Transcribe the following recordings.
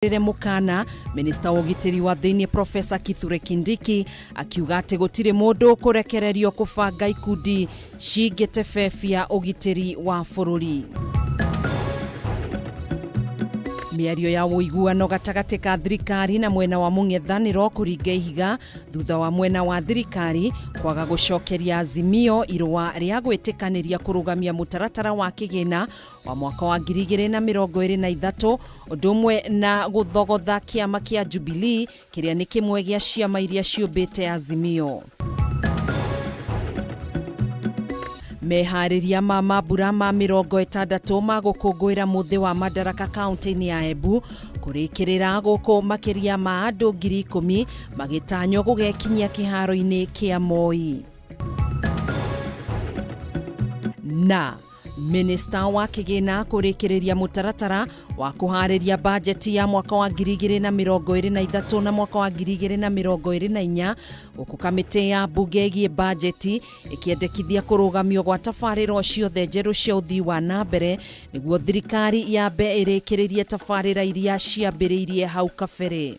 Rĩrĩ mũkana, Minista wa ũgitĩri wa thĩinĩ Profesa Kithure Kindiki akiuga atĩ gũtirĩ mũndũ ũkũrekererio kũbanga ikundi cingĩtebebia ũgitĩri wa bũrũri. Mĩario ya ũiguano gatagatĩ ka thirikari na mwena wa mũng'ethanĩro kũringa ihiga thutha wa mwena wa thirikari kwaga gũcokeria Azimio irũa rĩa gwĩtĩkanĩria kũrũgamia mũtaratara wa kĩgĩna wa mwaka wa 2023, ũndũ ũmwe na gũthogotha kĩama kĩa Jubilee kĩrĩa nĩ kĩmwe gĩa ciama iria ciũmbĩte Azimio. Meharĩria ma mambura ma 60 ma gũkũngũĩra mũthĩ wa Madaraka kaunti-inĩ ya Embu kũrĩkĩrĩra gũkũ makĩria ma andũ 10,000 magĩtanywo gũgekinyia kĩharo-inĩ kĩa Moi. Na Minista wa kĩgĩna kũrĩkĩrĩria mũtaratara wa kũharĩria bajeti ya mwaka wa 2023 na mwaka wa 2024 gũkũ kamĩtĩ ya mbunge ĩgiĩ bajeti ĩkĩendekithia kũrũgamio gwa tabarĩro ciothe njerũ cia ũthii wa na mbere nĩguo thirikari yambe ĩrĩkĩrĩrie tabarĩra iria ciambĩrĩirie hau kabere.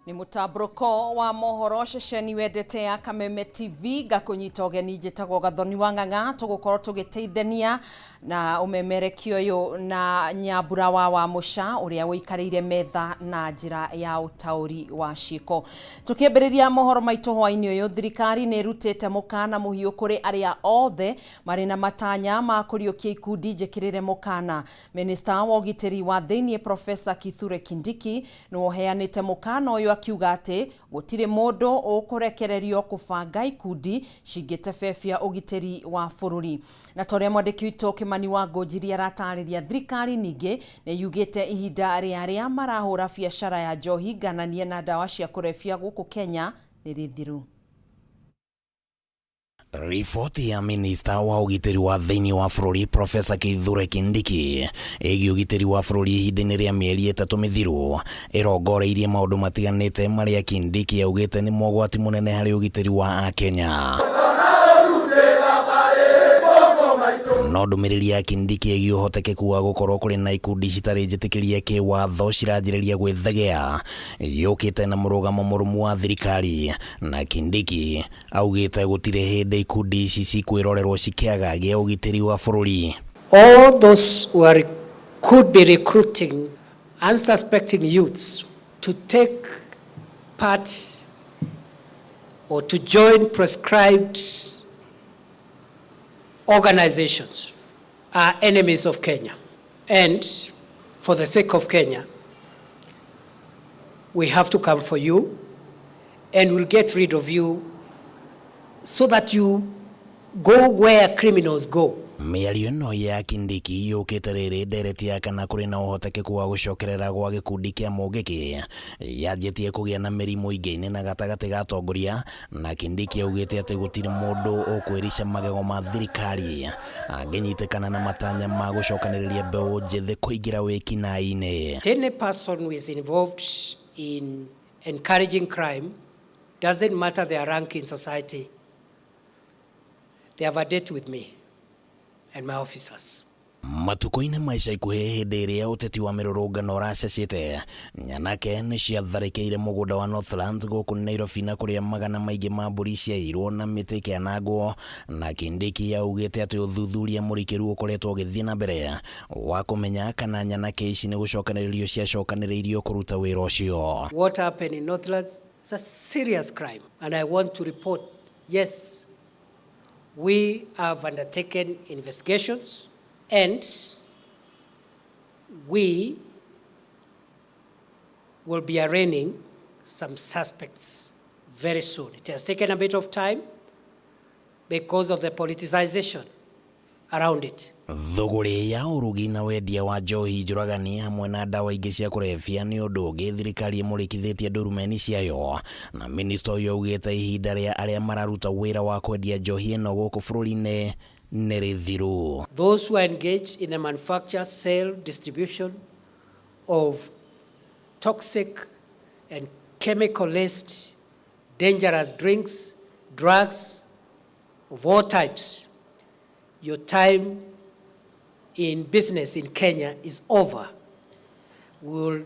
Nĩ mũtambũrũko wa mohoro ceceni wendete ya Kameme TV ngakũnyita ũgeni njĩtagwo Gathoni wa Ng'ang'a tũgũkorwo tũgĩteithania na ũmemerekia ũyũ na Nyambura wa Wamũca ũrĩa ũikarĩire metha na njĩra ya ũtaũri wa ciĩko. Tũkĩambĩrĩria mohoro maitũ hwainĩ ũyũ, thirikari nĩ ĩrutĩte mũkana mũhiũ kũrĩ arĩa othe marĩ na matanya ma kũriũkia ikundi njĩkĩrĩre mũkana. Minista wa ũgitĩri wa thĩinĩ Professor Kithure Kindiki nĩwe ũheanĩte mũkana ũyũ akiuga atĩ gũtirĩ mũndũ ũkũrekererio kũbanga ikundi cingĩtebebia ũgitĩri wa bũrũri. Na ta ũrĩa mwandĩki witũ Kĩmani wa Ngũnjiri aratarĩria, thirikari ningĩ nĩ yugĩte ihinda rĩa arĩa marahũra biacara ya njohi ngananie na ndawa cia kũrebia gũkũ Kenya nĩ rĩthiru. Riboti ya minista wa ũgitĩri wa thĩinĩ wa bũrũri Profesa Kithure Kindiki ĩgiĩ ũgitĩri wa bũrũri ihinda-inĩ rĩa mĩeri 3 mĩthiru ĩrongoreirie maũndũ matiganĩte marĩa Kindiki augĩte nĩ mogwati mũnene harĩ ũgitĩri wa Akenya. No ndũmĩrĩri ya Kindiki ĩgiĩ ũhotekeku wa gũkorwo kũrĩ na ikundi citarĩ njĩtĩkĩrie kĩwatho ciranjĩrĩria gwĩthegea yũkĩte na mũrũgamo mũrũmu wa thirikari, na Kindiki augĩte gũtirĩ hĩndĩ ikundi ici cikwĩrorerwo cikĩagagia ũgitĩri wa bũrũri. All those who are, could be recruiting unsuspecting youths to take part or to join prescribed organizations are enemies of Kenya. And for the sake of Kenya, we have to come for you and we'll get rid of you so that you go where criminals go. Mĩario ĩno ya Kindiki yũkĩte rĩrĩ ndereti ya kana kũrĩ na ũhotekeku wa gũcokerera gwa gĩkundi kĩa Mũngĩkĩ yanjĩtie kũgĩa na mĩri mũingĩ-inĩ na gatagatĩ ga atongoria, na Kindiki augĩte atĩ gũtirĩ mũndũ ũkwĩrica magego ma thirikari angĩnyitĩkana na matanya ma gũcokanĩrĩria mbeũ njĩthĩ kũingĩra wĩkinaĩ-inĩ. Any person who is involved in encouraging crime, doesn't matter their rank in society, they have a date with me and my officers. Matukũ-inĩ ma ica ikuhĩ hĩndĩ ĩrĩa ũteti wa mĩrũrũngano ũracacĩte, nyanake nĩ ciatharĩkĩire mũgũnda wa Northlands gũkũ Nairobi na kũrĩa magana maingĩ ma mbũri ciaiyirwo na mĩtĩ ĩkĩanangwo, na Kindiki augĩte atĩ ũthuthuria mũrikĩru ũkoretwo ũgĩthiĩ na mbere wa kũmenya kana nyanake ici nĩ gũcokanĩrĩrio ciacokanĩrĩirio kũruta wĩra ũcio. What happened in Northlands is a serious crime, and I want to report, yes, we have undertaken investigations and we will be arraigning some suspects very soon. It has taken a bit of time because of the politicization around it. Thũgũrĩ ya ũrugi na wendia wa njohi njũragani hamwe na ndawa ingĩ cia kũrebia nĩ ũndũ ũngĩ thirikari ĩmũrĩkithĩtie ndurumeni ciayo, na minista ũyũ augĩte ihinda rĩa arĩa mararuta wĩra wa kwendia njohi ĩno gũkũ bũrũri-inĩ nĩ rĩthiru. Those who are engaged in the manufacture, sale, distribution of toxic and chemical-laced Dangerous drinks, drugs of all types, your time in business in Kenya is over. We will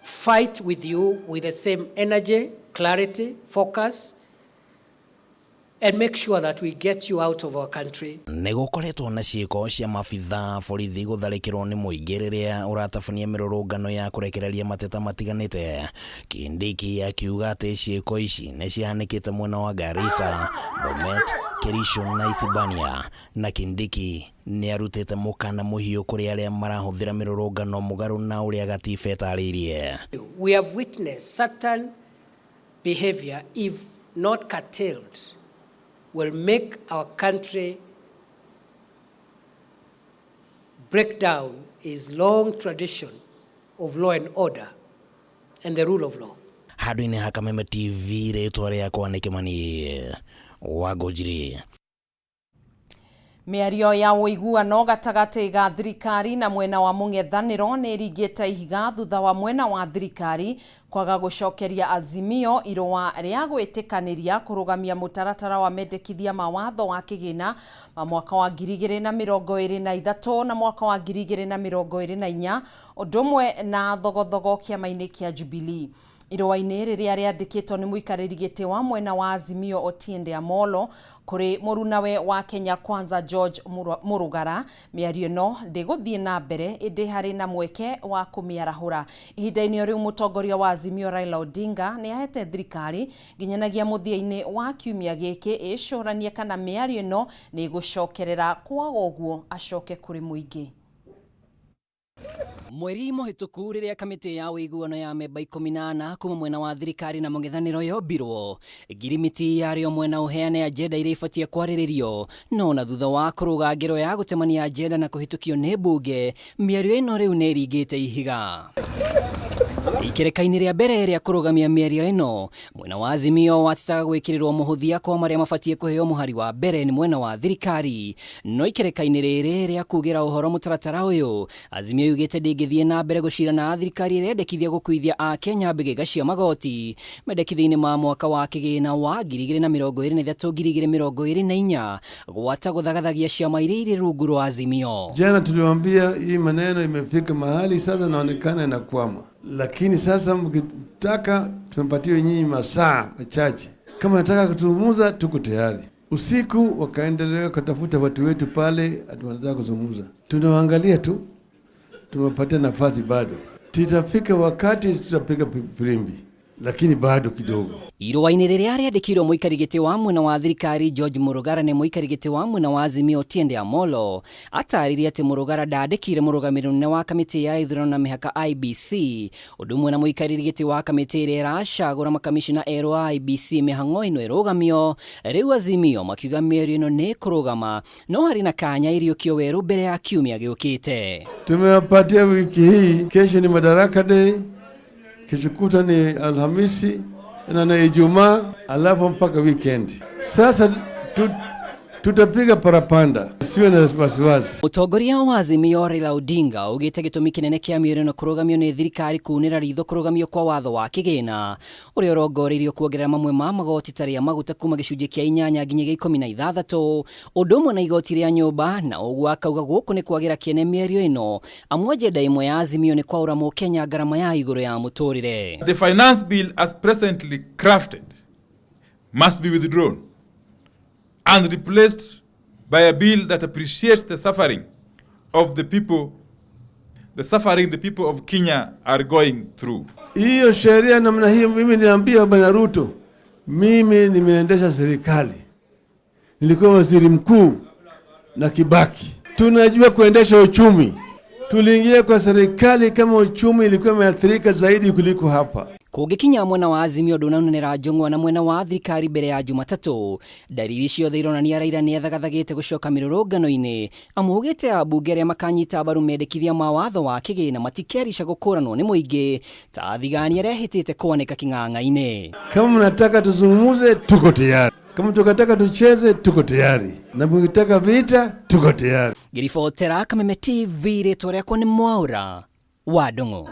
fight with you with the same energy, clarity, focus, and make sure that we get you out of our country. Nĩ gũkoretwo na ciĩko cia mabithaa borithi gũtharĩkĩrwo nĩ mũingĩ rĩrĩa ũratabania mĩrũrũngano ya kũrekereria mateta matiganĩte. Kindiki akiuga atĩ ciĩko ici nĩ cihanĩkĩte mwena wa Garissa, Bomet, Kericho na Isibania, na Kindiki nĩ arutĩte mũkana mũhiũ kũrĩ arĩa marahũthĩra mĩrũrũngano mũgarũ na ũrĩa gatiba ĩtarĩirie. We have witnessed certain behavior, if not curtailed, will make our country break down its long tradition of law and order and the rule of law. Handũ-inĩ ha Kameme TV, rĩtwa rĩakwa nĩ Kĩmani Wangũnjiri. Mĩario ya ũiguano gatagatĩ ga thirikari na mwena wa mũng'ethanĩro nĩ ĩringĩte ihiga thutha wa mwena wa thirikari kwaga gũcokeria Azimio irũa rĩa gwĩtĩkanĩria kũrũgamia mũtaratara wa mendekithia ma watho wa kĩgĩna ma mwaka wa 2023 na mwaka wa 2024, ũndũ ũmwe na thogothogo kĩama-inĩ kĩa Jubilee. Irũa-inĩ rĩrĩa rĩandĩkĩtwo nĩ mũikarĩri gĩtĩ wa mwena wa Azimio Otiende Amollo kũrĩ mũrunawe wa Kenya Kwanza George Murugara, mĩario ĩno ndĩgũthiĩ na mbere, ĩndĩ harĩ na mweke wa kũmĩarahũra. Ihinda-inĩ o rĩu, mũtongoria wa Azimio Raila Odinga nĩ ahete thirikari nginyanagia mũthia-inĩ wa kiumia gĩkĩ ĩcũranie kana mĩario ĩno nĩ ĩgũcokerera, kwaga ũguo acoke kũrĩ mũingĩ. Mweri mũhĩtũku, rĩrĩa kamĩtĩ ya ũiguano ya memba 14 kuma mwena wa thirikari na mũng'ethanĩro yombirwo, ngirimiti yarĩ o mwena ũheane agenda iria ibatie kwarĩrĩrio. No na thutha wa kũrũga ngero ya gũtemania agenda na kũhĩtũkio nĩ mbunge, mĩario ĩno rĩu nĩ ĩringĩte ihiga. Ikereka-inĩ rĩa mbere rĩa kũrũgamia mĩario ĩno, mwena wa Azimio watetaga gwĩkĩrĩrwo mũhũthia kwa marĩa mabatiĩ kũheo mũhari wa mbere nĩ mwena wa thirikari. No ikereka-inĩ rĩrĩ rĩa kugĩra ũhoro mũtaratara ũyũ, Azimio yugĩte ndĩngĩthiĩ na mbere gũcira na thirikari ĩrĩa ĩrendekithia gũkuithia Akenya mbĩgĩga cia magoti mendekithia-inĩ ma mwaka wa kĩgĩna wa 2023 2024, gwata gũthagathagia ciama iria irĩ rungu rwa Azimio. Jana tuliwaambia hii maneno imefika mahali sasa inaonekana inakwama, lakini sasa mkitaka tumepatia nyinyi masaa machache. Kama nataka kutuzungumza, tuko tayari. Usiku wakaendelea kutafuta watu wetu pale, ati wanataka kuzungumza. Tunawaangalia tu, tumepatia nafasi bado. Tutafika wakati tutapiga firimbi, lakini bado kidogo. Irũa-inĩ rĩrĩa rĩandĩkĩirwo mũikari gĩtĩ wa mwena wa thirikari George Murugara nĩ mũikari gĩtĩ wa mwena wa Azimio Otiende Amollo, atarĩrie atĩ Murugara ndandĩkire mũrũgamĩrĩri mũnene wa kamĩtĩ ya ithurano na mĩhaka IEBC, ũndũ ũmwe na mũikarĩri gĩtĩ wa kamĩtĩ ĩrĩa ĩracagũra makamishina erũ a IEBC mĩhang'o ĩno ĩrũgamio. Rĩu Azimio makiuga mĩario ĩno nĩ ĩkũrũgama, no harĩ na kanya ĩriũkio werũ mbere ya kiumia gĩũkĩte. Tumewapatia wiki hii, kesho ni Madaraka Day, kesho kutwa ni Alhamisi na Ijumaa, alafu mpaka weekend. Sasa tutapiga parapanda, siwe na wasiwasi. Mũtongoria wa Azimio Raila Odinga augĩte gĩtũmi kĩnene kĩa mĩario ĩno kũrũgamio nĩ thirikari kunĩra ritho kũrũgamio kwa watho wa kĩgĩna ũrĩa ũrongoreirio kuongerera mamwe ma magoti ta rĩa maguta kuma gĩcunjĩ kĩa 8 nginya gĩa 16, ũndũ ũmwe na igoti rĩa nyũmba, na ũguo akauga gũkũ nĩ kwagĩra kĩene mĩario ĩno, amu agenda ĩmwe ya Azimio nĩ kwaũra mũkenya ngarama ya igũrũ ya mũtũrĩre. The finance bill as presently crafted must be withdrawn and replaced by a bill that appreciates the suffering of the people, the suffering the people of Kenya are going through. Hiyo sheria namna hiyo, mimi niambia Bwana Ruto, mimi nimeendesha serikali, nilikuwa waziri mkuu na Kibaki, tunajua kuendesha uchumi. Tuliingia kwa serikali kama uchumi ilikuwa imeathirika zaidi kuliko hapa. Kũngĩkinya mwena wa Azimio ndũnaunanĩra njũng'wa na mwena wa thirikari mbere ya Jumatatũ, ndariri ciothe ironania Raila nĩethagathagĩte gũcoka mĩrũrũngano-inĩ, amu augĩte ambunge arĩa makanyita mbaru mendekithia ma watho wa kĩgĩna matikerica gũkũranwo nĩ mũingĩ ta athigani arĩa ehĩtĩte kwanĩka kĩng'ang'a-inĩ. Kama mnataka tuzungumuze, tuko tayari. Kama tukataka tucheze, tuko tayari, na mkitaka vita, tuko tayari. Ngĩribotera Kameme TV, rĩtwa rĩakwa nĩ Mwaũra wa Ndung'u.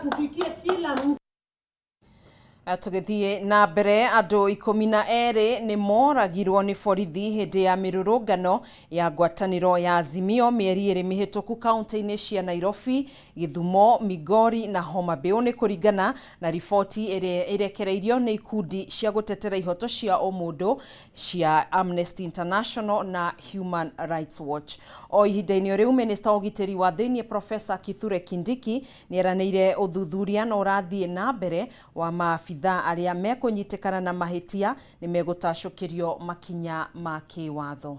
Tũgĩthiĩ na mbere, andũ 12 nĩ moragirwo nĩ borithi hĩndĩ ya mĩrũrũngano ya ngwatanĩro ya Azimio mĩeri 2 mĩhĩtũku kaunti-inĩ cia Nairobi, Gĩthumo, Migori na Homa Bay, nĩ kũringana na riboti ĩrĩa ĩrekereirio nĩ ikundi cia gũtetera ihoto cia ũmũndũ cia Amnesty International na Human Rights Watch. O ihinda-inĩ rĩu, minista wa ũgitĩri wa thĩinĩ Professor Kithure Kindiki nĩ eranĩire ũthuthuria na ũrathiĩ na mbere wa maabithaa arĩa mekũnyitĩkana na mahĩtia nĩ megũtacũkĩrio makinya ma kĩwatho.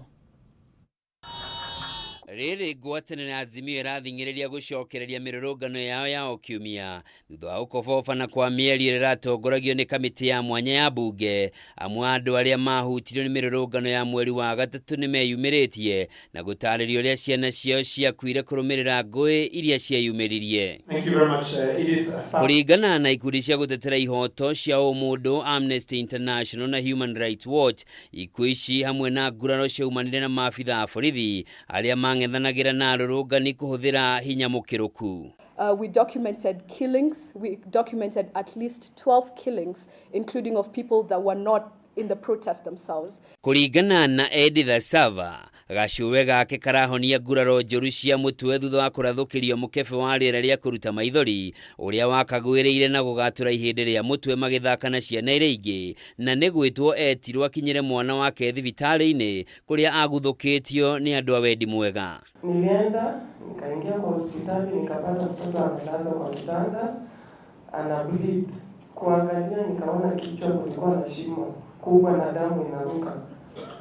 Rĩrĩ ngwatanĩro ya Azimio ĩrathing'ĩrĩria gũcokereria mĩrũrũngano yao ya o kiumia thutha wa gũkobobana kwa mĩario ĩrĩa ĩratongoragio nĩ kamĩtĩ ya mwanya ya mbunge. Amwe a andũ arĩa mahutirio nĩ mĩrũrũngano ya mweri wa gatatũ nĩ meyumĩrĩtie na gũtarĩria ũrĩa ciana ciao ciakuire kũrũmĩrĩra ngũĩ iria cieyumĩririe. Kũringana na ikundi cia gũtetera ihoto cia ũmũndũ Amnesty International na Human Rights Watch, ikuũ ici hamwe na nguraro ciaumanire na maabithaa a borithi arĩa mang'ethanagĩra na arũrũngani kũhũthĩra hinya mũkĩrũku. We documented killings. We documented at least 12 killings, including of people that were not in the protest themselves. Kũringana na Edith Asava, gacũwe gake karahonia nguraro njũru cia mũtwe thutha wa kũrathũkĩrio mũkebe wa rĩera rĩa kũruta maithori ũrĩa wakagwĩrĩire na gũgatũra ihĩndĩ rĩa mũtwe magĩthaka na ciana iria ingĩ, na nĩ gwĩtwo etirwo akinyĩre mwana wake thibitarĩ-inĩ kũrĩa aguthũkĩtio nĩ andũ a wendi mwega. Nilienda nikaingia kwa hospitali nikapata mtoto amelazwa kwa kitanda ana bleed. Kuangalia nikaona kichwa kulikuwa na shimo kubwa na damu inaruka.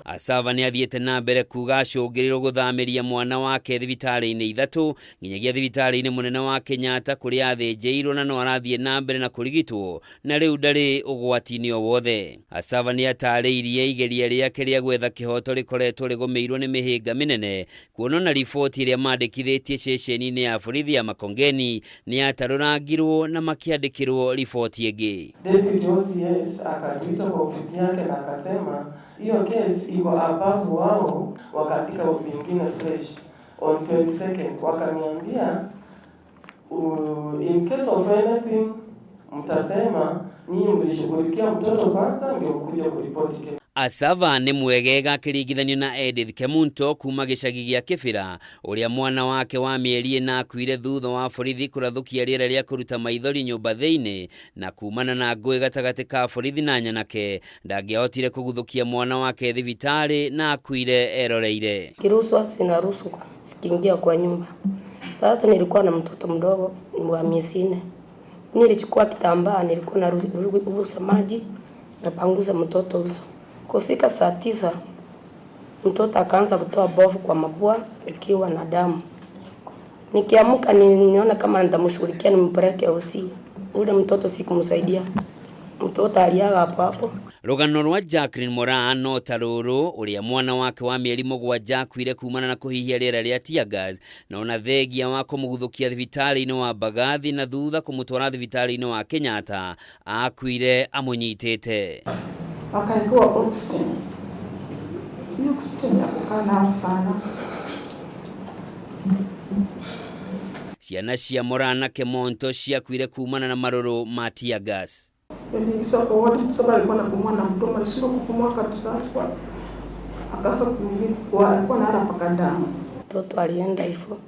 Asava nĩ athiĩte na mbere kuga acũngĩrĩrwo gũthamĩria mwana wake thibitarĩ-inĩ 3 nginyagia thibitarĩ-inĩ mũnene wa Kenyatta kũrĩa athĩnjĩirwo na no arathiĩ na mbere na kũrigitwo na rĩu ndarĩ ũgwati-inĩ o wothe. Asava nĩ atarĩirie igeria rĩake rĩa gwetha kĩhoto rĩkoretwo rĩgũmĩirwo nĩ mĩhĩnga mĩnene kuona na riboti ĩrĩa mandĩkithĩtie ceceni-inĩ ya borithi ya Makongeni nĩ yatarũrangirwo na makĩandĩkĩrwo riboti ĩngĩ. Deputy OCS akatuita kwa ofisi yake na akasema hiyo case iko above wao, wakaandika vingine fresh on 22nd. Wakaniambia in case of anything mtasema nyinyi mlishughulikia mtoto kwanza ndio mkuje kuripoti case. Asava nĩ mwegega akĩringithanio na Edith Kemunto kuma gĩcagi gĩa Kĩbĩra ũrĩa mwana wake wa mĩeri 4 akuire thutha wa borithi kũrathũkia rĩera rĩa kũruta maithori nyũmba thĩinĩ na kumana na ngũĩ gatagatĩ ka borithi na nyanake ndangĩahotire kũguthũkia mwana wake thibitarĩ na akuire eroreire. Kiruhusu sinaruhusu sikiingia kwa nyumba. Sasa nilikuwa na mtoto mdogo wa miezi 4. Nilichukua kitambaa, nilikuwa naruhusa maji napanguza mtoto uso. Kufika saa 9 mtoto akaanza kutoa bovu kwa mapua ikiwa na damu. Nikiamka niliona kama nitamshughulikia nimpeleke hosi. Ule mtoto sikumsaidia. Mtoto aliaga hapo hapo. Rũgano rwa Jacqueline Moraa no ta rũrũ ũrĩa mwana wake wa mĩeri 7 akuire kumana na kũhihia rĩera rĩa tear gas na ona thengia wa kũmũguthũkia thibitarĩ-inĩ wa Mbagathi na thutha kũmũtwara thibitarĩ-inĩ wa Kenyatta akuire amũnyitĩte. Wakaekewa oxygen. Hiyo oxygen ya kukaa nayo sana. Ciana cia Moraa na Kemonto ciakuire kumana na marũrũ ma tear gas. Niliingizwa kwa wodi, mtoto alikuwa anapumua na mdomo, alishindwa kupumua kabisa, akaanza alikuwa anahara mpaka damu. Mtoto alienda hivyo,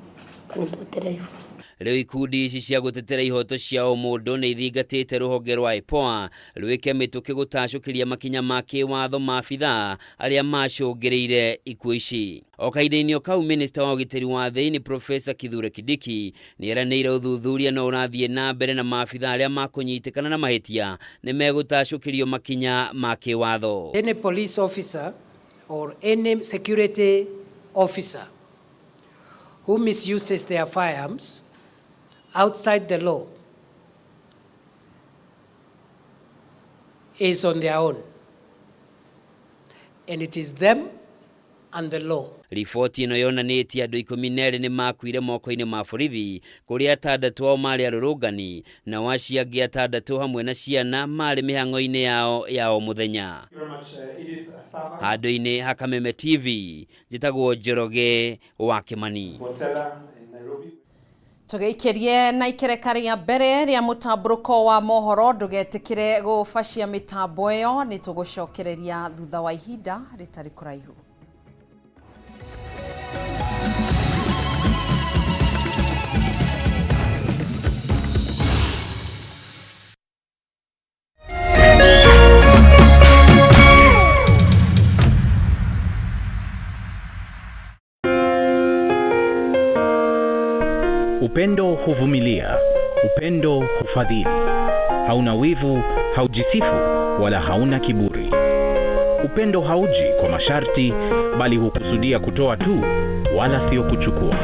kanipotelea hivyo. Rĩu ikundi ici cia gũtetera ihoto cia ũmũndũ nĩ ithingatĩte rũhonge rwa IPOA rwĩke mĩtũkĩ gũtacũkĩria makinya ma kĩwatho maabithaa arĩa macũngĩrĩire ikuũ ici. O kahinda-inĩ o kau, minista wa ũgitĩri wa thĩinĩ Professor Kithure Kindiki nĩ eranĩire ũthuthuria no ũrathiĩ na mbere na maabithaa arĩa makũnyitĩkana na mahĩtia nĩ megũtacũkĩrio makinya ma kĩwatho. Any police officer or any security officer who misuses their firearms outside the law is on their own, and it is them and the law. Riboti ĩno yonanĩtie andũ 12 nĩ makuire moko-inĩ ma borithi kũrĩa 6 ao marĩ arũrũngani na acio angĩ 6 hamwe na ciana marĩ mĩhang'o-inĩ yao ya o mũthenya. Handũ-inĩ ha Kameme TV, njĩtagwo Njoroge wa Kĩmani. Tũgĩikĩrie na ikereka rĩa mbere rĩa mũtambũrũko wa mohoro, ndũgetĩkĩre gũbacia mĩtambo ĩyo, nĩ tũgũcokereria thutha wa ihinda rĩtarĩ kũraihu. Upendo huvumilia, upendo hufadhili, hauna wivu, haujisifu wala hauna kiburi. Upendo hauji kwa masharti, bali hukusudia kutoa tu, wala sio kuchukua.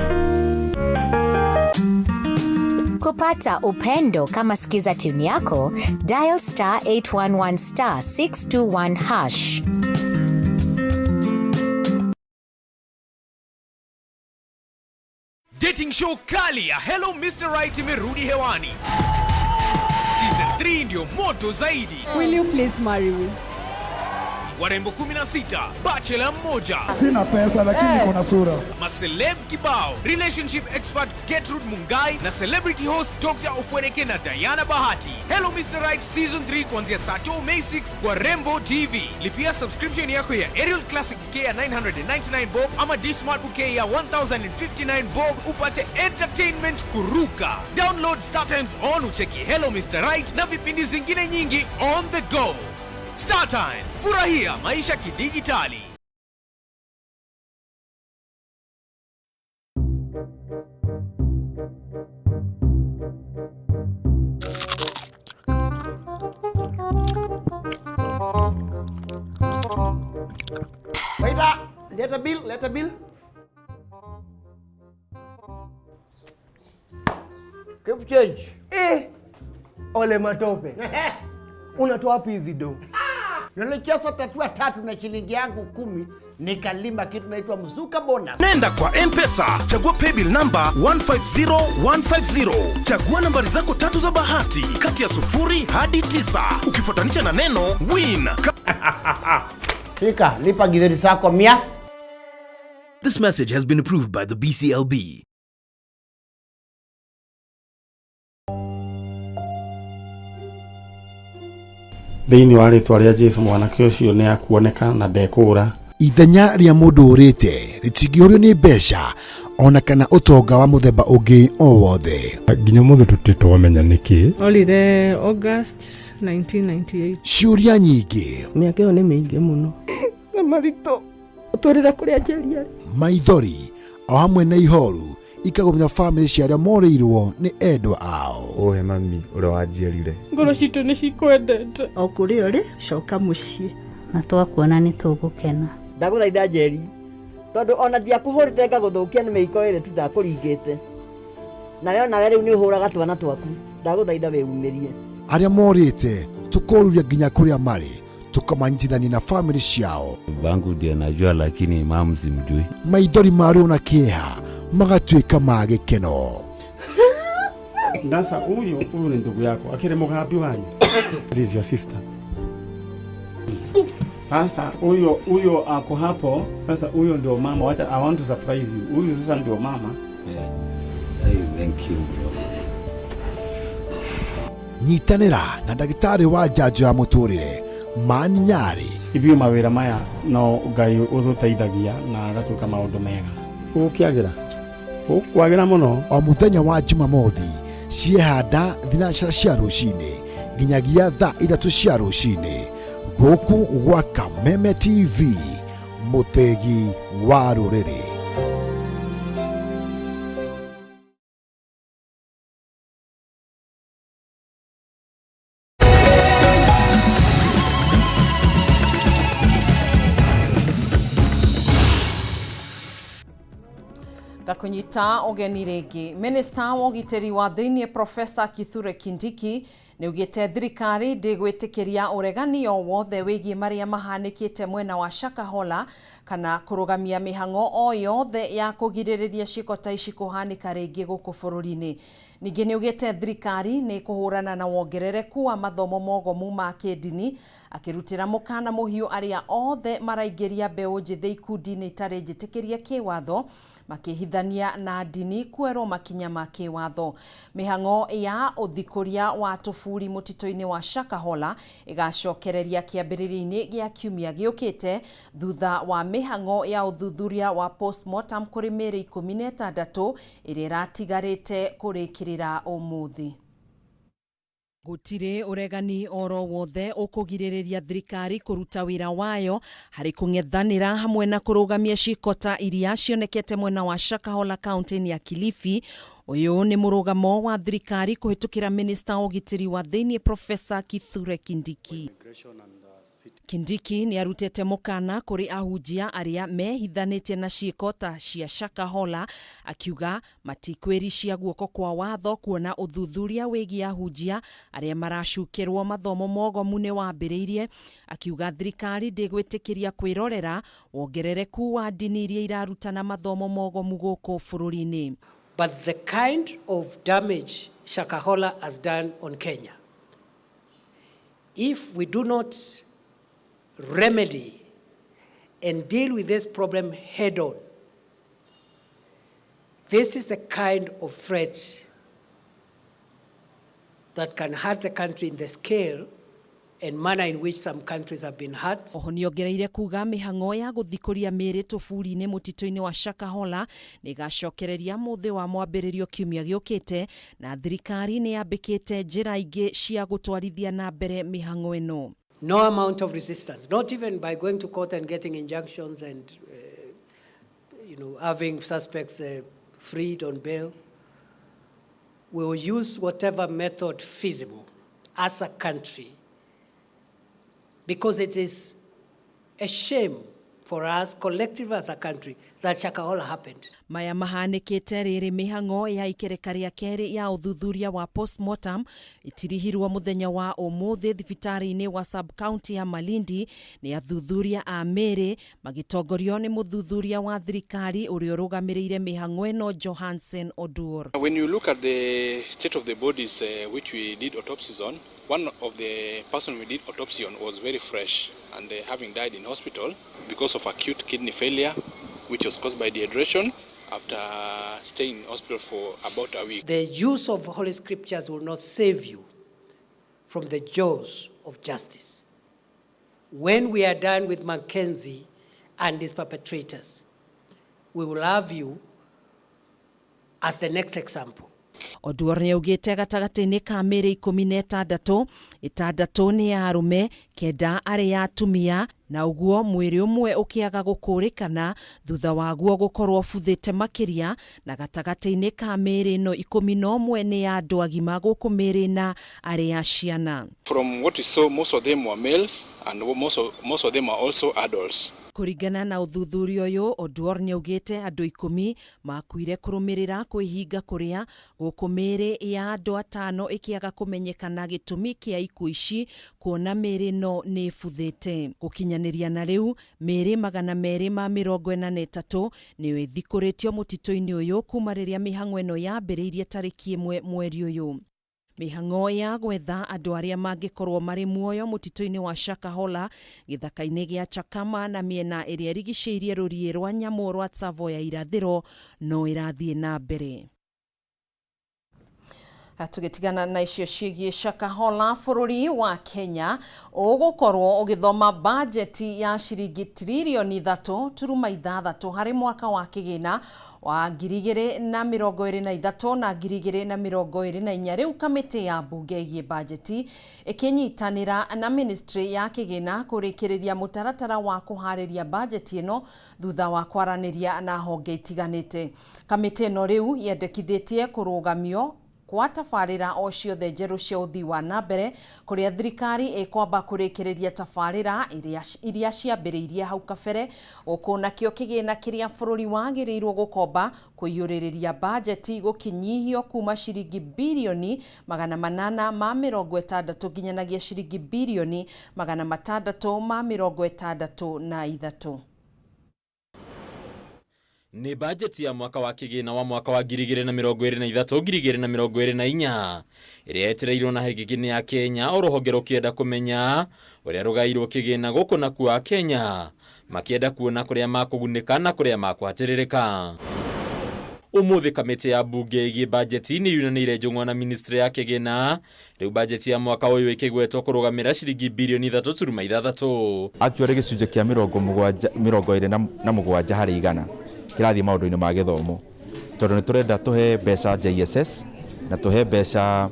Kupata upendo kama skiza tune yako, dial star 811 star 621 hash. Dating show kali ya Hello Mr. Right imerudi hewani. Season 3 ndio moto zaidi. Will you please marry me? Warembo 16, bachelor mmoja, Sina pesa lakini niko na sura. Maceleb kibao, relationship expert Gertrude Mungai na celebrity host Dr. Ofweneke na Diana Bahati. Hello Mr. Right Season 3 kuanzia Sato May 6 kwa Rembo TV. Lipia subscription yako ya Aerial Classic Bouquet ya 999 bob ama D-Smart Bouquet ya 1059 bob upate entertainment kuruka. Download Star Times on ucheki Hello Mr. Right na vipindi zingine nyingi on the go. Star Times, furahia maisha kidijitali. Waiter, leta bill, leta bill. Keep change. Eh, ole matope. Unatoa wapi hizi do? Nilicheza tatua tatu na shilingi yangu 10 nikalima kitu naitwa mzuka bonus. Nenda kwa M-Pesa, chagua paybill namba 150150. Chagua nambari zako tatu za bahati kati ya 0 hadi 9 ukifuatanisha na neno win. Fika, lipa githeri zako 100. This message has been approved by the BCLB. Thĩinĩ wa rĩtwa rĩa Jesu mwanake ũcio nĩ akuoneka na ndekũũra. Ithenya rĩa mũndũ ũrĩte rĩtingĩũrio nĩ mbeca ona kana ũtonga wa mũthemba ũngĩ o wothe. Nginya mũthĩ tũtirĩ twamenya nĩkĩ. Orire August 1998. Ciũria nyingĩ, Mĩaka ĩyo nĩ mĩingĩ mũno. Na maritũ. Ũtwĩrĩra kũrĩa Njeri arĩ. Maithori o hamwe na ihoru ikagũmĩra bamĩrĩ cia arĩa morĩirwo nĩ endwa ao. Ũhe mami ũrĩa wanjiarire. Ngoro citũ nĩ cikwendete. O kũrĩa ũrĩ, coka mũciĩ. Na twakuona nĩ tũgũkena. Ndagũthaitha Njeri, tondũ ona ndiakũhũrĩte ngagũthũkia nĩ mĩiko ĩrĩ tu ndakũringĩte, nawe onawe rĩu nĩ ũhũraga twana twaku, ndagũthaitha wĩumĩrie. Arĩa morĩte tũkoruria nginya kũrĩa marĩ, tũkamanyitithania na bamĩrĩ ciao. Bangu ndiye najua, lakini mamu simjui. Maithori ma ruo na kĩeha magatuĩka ma gĩkeno. Ndasa huyu huyu ni ndugu yako akiri mugambi wanyu. It is your sister. Sasa huyo huyo ako hapo. Sasa huyo ndio mama. Wacha, I want to surprise you. Huyu sasa ndio mama. Yeah. Hey, thank you bro. Nyitanĩra na ndagĩtarĩ wa njanjo ya mũtũrĩre Mani Nyarĩ. Ithuĩ mawĩra maya no Ngai ũtũteithagia na agatuĩka maũndũ mega. Ũgũkĩagĩra, ũkwagĩra mũno. O mũthenya wa Jumamothi ciehanda thinacara cia rũcinĩ nginyagia thaa 3 cia rũcinĩ gũkũ gwa Kameme TV, mũthĩgi wa rũrĩrĩ. Ngakunyita ũgeni rĩngĩ. Minista wa ũgitĩri wa thĩinĩ Profesa Kithure Kindiki nĩ augĩte thirikari ndĩgwĩtĩkĩria ũregani o wothe wĩgiĩ marĩa mahanĩkĩte mwena wa Shakahola kana kũrũgamia mĩhang'o o yothe ya kũgirĩrĩria ciĩko ta ici kũhanĩka rĩngĩ gũkũ bũrũri-inĩ. Ningĩ nĩ augĩte thirikari nĩ kũhũrana na wongerereku wa mathomo mogomu ma kĩndini, akĩrutĩra mũkana mũhiũ arĩa othe maraingĩria mbeũ njĩthĩ ikundi-inĩ itarĩ njĩtĩkĩrie kĩwatho makĩhithania na ndini kuoerwo makinya ma kĩwatho. Mĩhang'o ya ũthikũria wa tũburi mũtitũ-inĩ wa Shakahola ĩgacokereria kĩambĩrĩria-inĩ gĩa kiumia gĩũkĩte thutha wa mĩhang'o ya ũthuthuria wa postmortem kũrĩ mĩĩrĩ 16 ĩrĩa ĩratigarĩte kũrĩkĩrĩra ũmũthĩ. Gũtirĩ ũregani oro wothe ũkũgirĩrĩria thirikari kũruta wĩra wayo harĩ kũng'ethanĩra hamwe na kũrũgamia ciĩko ta iria cionekete mwena wa Shakahola kaunti-inĩ ya Kilifi. Ũyũ nĩ mũrũgamo wa thirikari kũhĩtũkĩra minista wa ũgitĩri wa thĩinĩ Profesa Kithure Kindiki. Kindiki nĩ arutĩte mũkana kũrĩ ahunjia arĩa mehithanĩtie na ciĩko ta cia Shakahola, akiuga matikwĩricia guoko kwa watho kuona ũthuthuria wĩgiĩ ahunjia arĩa maracukĩrwo mathomo mogomu nĩ wambĩrĩirie, akiuga thirikari ndĩgwĩtĩkĩria kwĩrorera wongerereku wa ndini iria irarutana mathomo mogomu gũkũ bũrũri-inĩ. But the kind of damage Shakahola has done on Kenya, if we do not remedy and deal with this problem head on, this is the kind of threat that can hurt the country in the scale and manner in which some countries have been hurt. Oho nĩongereire kuga mĩhang'o ya gũthikũria mĩĩrĩ tũburi-inĩ mũtitũ-inĩ wa Shakahola nĩĩgacokereria mũthĩ wa mwambĩrĩrio kiumia gĩũkĩte, na thirikari nĩyambĩkĩte njĩra ingĩ cia gũtwarithia na mbere mĩhang'o ĩno. No amount of resistance, not even by going to court and getting injunctions and having suspects freed on bail. We will use whatever method feasible as a country, because it is a shame for us collectively as a country that Shakahola happened. Maya mahanĩkĩte rĩrĩ mĩhang'o ya ikereka rĩa kerĩ ya ũthuthuria wa postmortem ĩtirihirwo mũthenya wa ũmũthĩ thibitarĩ-inĩ wa sub-county ya Malindi nĩ athuthuria a mĩĩrĩ magĩtongorio nĩ mũthuthuria wa thirikari ũrĩa ũrũgamĩrĩire mĩhang'o ĩno Johansen Oduor. When you look at the state of the bodies which we did autopsies on, one of the person we did autopsy on was very fresh and having died in hospital because of acute kidney failure, which was caused by dehydration after staying in hospital for about a week. The use of Holy Scriptures will not save you from the jaws of justice. When we are done with Mackenzie and his perpetrators, we will have you as the next example. Oduor nĩ augĩte gatagatĩ-inĩ ka mĩĩrĩ 16, 6 nĩ ya arũme, 9 arĩ ya atumia, na ũguo mwĩrĩ ũmwe ũkĩaga gũkũrĩkana thutha waguo gũkorwo ũbuthĩte makĩria, na gatagatĩ-inĩ ka mĩĩrĩ ĩno 11 nĩ ya andũ agima gũkũ mĩĩrĩ 4 arĩ ya ciana. From what we saw, most of them were males and most of them are also adults. Kũringana na ũthuthuria ũyũ, Oduor nĩaugĩte andũ 10 makuire kũrũmĩrĩra kwĩhinga kũrĩa gũkũ mĩĩrĩ ya andũ 5 ĩkĩaga kũmenyekana gĩtũmi kĩa ikuũ ici kuona mĩĩrĩ ĩno nĩ ĩbuthĩte. Gũkinyanĩria na rĩu mĩĩrĩ 243 nĩyo ĩthikũrĩtio mũtitũ-inĩ ũyũ kuma rĩrĩa mĩhang'o ĩno yambĩrĩirie tarĩki 1 mweri ũyũ. Mĩhang'o ya gwetha andũ arĩa mangĩkorwo marĩ muoyo mũtitũ-inĩ wa Shakahola gĩthaka-inĩ gĩa Chakama na mĩena ĩrĩa ĩrigicĩirie rũriĩ rwa nyamũ rwa Tsavo ya irathĩro no ĩrathiĩ na mbere. Tũgĩtigana na icio ciĩgiĩ Shakahola, bũrũri wa Kenya ũgũkorwo ũgĩthoma bajeti ya ciringi tririoni 3.6 harĩ mwaka wa kĩgĩna wa 2023 na 2024. Rĩu kamĩtĩ ya mbunge ĩgiĩ bajeti ĩkĩnyitanĩra na ministry ya kĩgĩna kũrĩkĩrĩria mũtaratara wa kũharĩria bajeti ĩno thutha wa kwaranĩria na honge itiganĩte. Kamĩtĩ ĩno rĩu yendekithĩtie kũrũgamio kwa tabarĩra o ciothe njerũ cia ũthii wa na mbere kũrĩa thirikari ĩkwamba kũrĩkĩrĩria tabarĩra iria ciambĩrĩirie hau kabere, gũkũ nakĩo kĩgĩna kĩrĩa bũrũri wagĩrĩirwo gũkomba kũiyũrĩrĩria bajeti gũkĩnyihio kuma ciringi birioni 860 nginyanagia ciringi birioni 663. Nĩ bajeti ya mwaka wa kĩgĩna wa mwaka wa 2023 2024 ĩrĩa yetereirwo na hĩgĩgĩ nĩ ya Kenya o rũhonge rũkĩenda kũmenya ũrĩa rũgairwo kĩgĩna gũkũ na kuo Kenya makĩenda kuona kũrĩa makũgunĩka na kũrĩa makũhatĩrĩrĩka. Ũmũthĩ kamĩtĩ ya mbunge ĩgiĩ bajeti nĩ yunanĩire njũng'wa na ministry ya kĩgĩna rĩu bajeti ya mwaka ũyũ ĩkĩgwetwo kũrũgamĩra ciringi birioni 3.6. Actually gĩcunjĩ kĩa 77 harĩ igana kĩrathiĩ maũndũ-inĩ ma gĩthomo tondũ nĩ tũrenda tũhe mbeca JSS na tũhe mbeca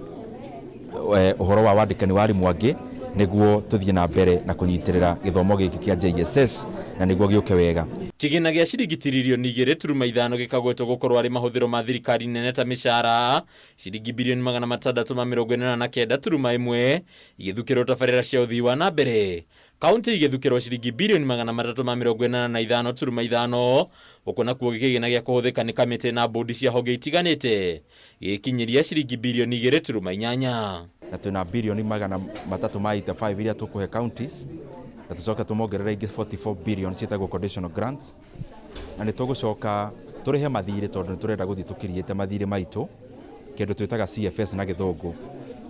ũhoro wa wandĩkani wa arimũ angĩ nĩguo tũthiĩ na mbere na kũnyitĩrĩra gĩthomo gĩkĩ kĩa JSS na nĩguo gĩũke wega. Kĩgĩna gĩa ciringi tiririoni 2.5 gĩkagwetwo gũkorwo arĩ mahũthĩro ma thirikari nene ta mĩcara ciringi birioni 689.1 igĩthukĩrwo tabarĩra cia ũthii wa na mbere kaunti igĩthukĩrwo ciringi birioni 385.5 gũkũ nakuo gĩkĩgĩna gĩa kũhũthĩka nĩ kamĩtĩ na bodi cia honge itiganĩte gĩkinyĩria ciringi birioni 2.8. Na twĩna birioni 385 iria tũkũhe counties na tũcoke tũmongerere ingĩ 44 billion ciĩtagwo conditional grants na nĩ tũgũcoka tũrĩhe mathirĩ tondũ nĩ tũrenda gũthiĩ tũkiriĩte mathirĩ maitũ kĩndũ twĩtaga CFS na gĩthũngũ